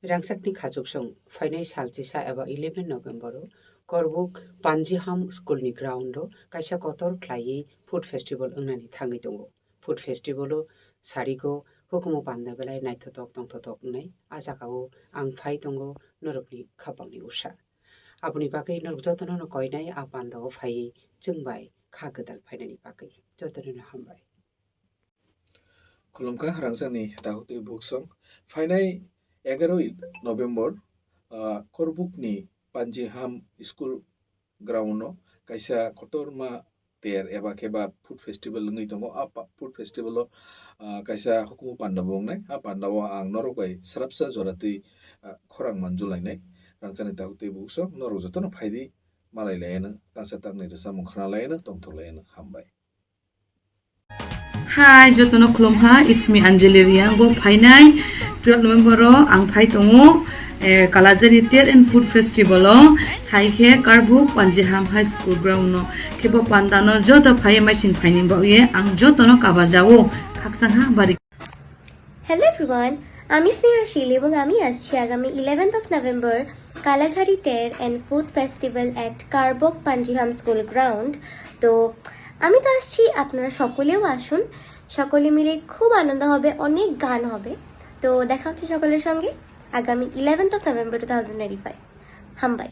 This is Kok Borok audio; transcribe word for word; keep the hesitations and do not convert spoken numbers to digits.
Rangchakni khachuksong phainai sal chisa eba eleven November o Korbuk Panjiham School ni ground o kaisa kotor khlaiwi food festival wngnani thangwi tongo. Food festival o sarigo hukumu panda belai naithotok tongthotok wngnai. A jaga o ang phai tongo norokni khapangni usa. Aboni bagwi norok jotono no koinai a panda o phaiwi chwng bai kha gwdal phainani bagwi. Jotono no hambai. Khulumkha rangchakni takhuk tei buksong. Phainai egaroi November, ah, Korbukni Panjiham School ground o kaisa kotorma ter eba khe ba food festival wngwi tongo. A pa-, food festival o, ah, kaisa hukumu panda bo wngnai. A panda o ang norok bai srapsa jora twi, ah, khorang manjulainai. Rangchakni takhuk tei buksong norok jotono phaidi malai laiano, tangsa tangni rwchapmung khna laiano, tongthok laiano. Hambai. Hi, jotono khulumha, it's me Anjali Riang. Bo phainai twelve November o ang phai tongo, eh, Kalajari Ter and Food Festival o, thai khe Karbuk Panjiham High School ground no. Khe bo panda no joto phai maising phaini bagwi ang jotono kabajao, khakchangha bari. Hello everyone, আমি স্নেহা শীল এবং আমি আসছি আগামী eleventh of November কালাঝারি টের and food festival at কার্বক পাঞ্জিহাম school ground. তো আমি তো আসছি, আপনারা সকলেও আসুন, সকলে মিলে খুব আনন্দ হবে, অনেক গান হবে। তো দেখা হচ্ছে সকলের সঙ্গে আগামী eleventh of November two thousand twenty five. হাম্বাই।